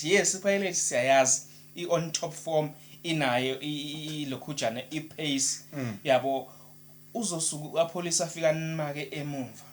Yes, iPirates siyayazi i-on top form, inayo ilokhujana i-pace yabo. Uzosuka uAppollis afika nimake emumva,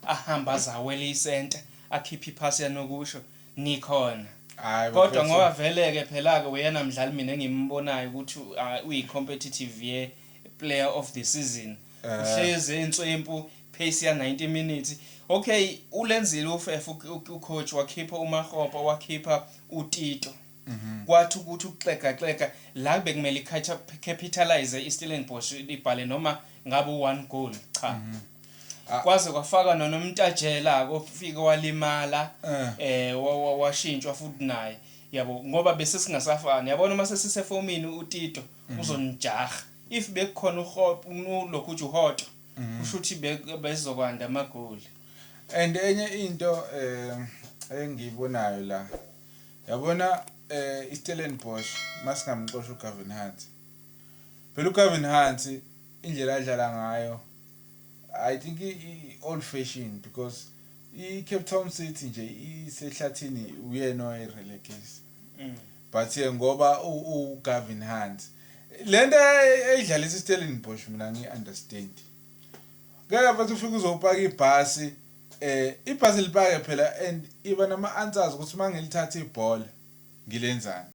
ahamba azawela i-center, akhiphe iphasi yanokusho nikhona. Hayi, kodwa bafethu. Ngoba vele ke phela ke uyena mdlali mina engimbonayo ukuthi uyi-competitive ye player of the season. Uhlezi enswempu, pace ya 90 minutes. Okay, ulenzile ufefa ucoach, wakhipha uMakgopa, wakhipha uTito, kwathi ukuthi ukuxega xega la bekumele i-capitalize iStellenbosch, ibhale noma ngabe u-one goal, cha. Kwaze kwafaka noNomtajela, kofika walimala. Washintshwa futhi naye, yabo, ngoba bese singasafani, yabona, uma sesisefomini uTito uzonijaha. If bekukhona uHop lokhu uthi uHotto, kusho ukuthi bezokwanda amagoli. And enye into engiyibonayo la, yabona, iStellenbosch masingamxosha uGavin Hunt, phela uGavin Hunt indlela adlala ngayo, I think i old fashion, because iCape Town City nje isehlathini, uyena owayirelegate. But ke ngoba uGavin Hunt lento eyidlalisa iStellenbosch, mina ngi-understand ngeke mfethu ufike uzopaka ibhasi, ibhasi lipake phela, and iba nama answers ukuthi mangilithatha ibhola ngilenzani.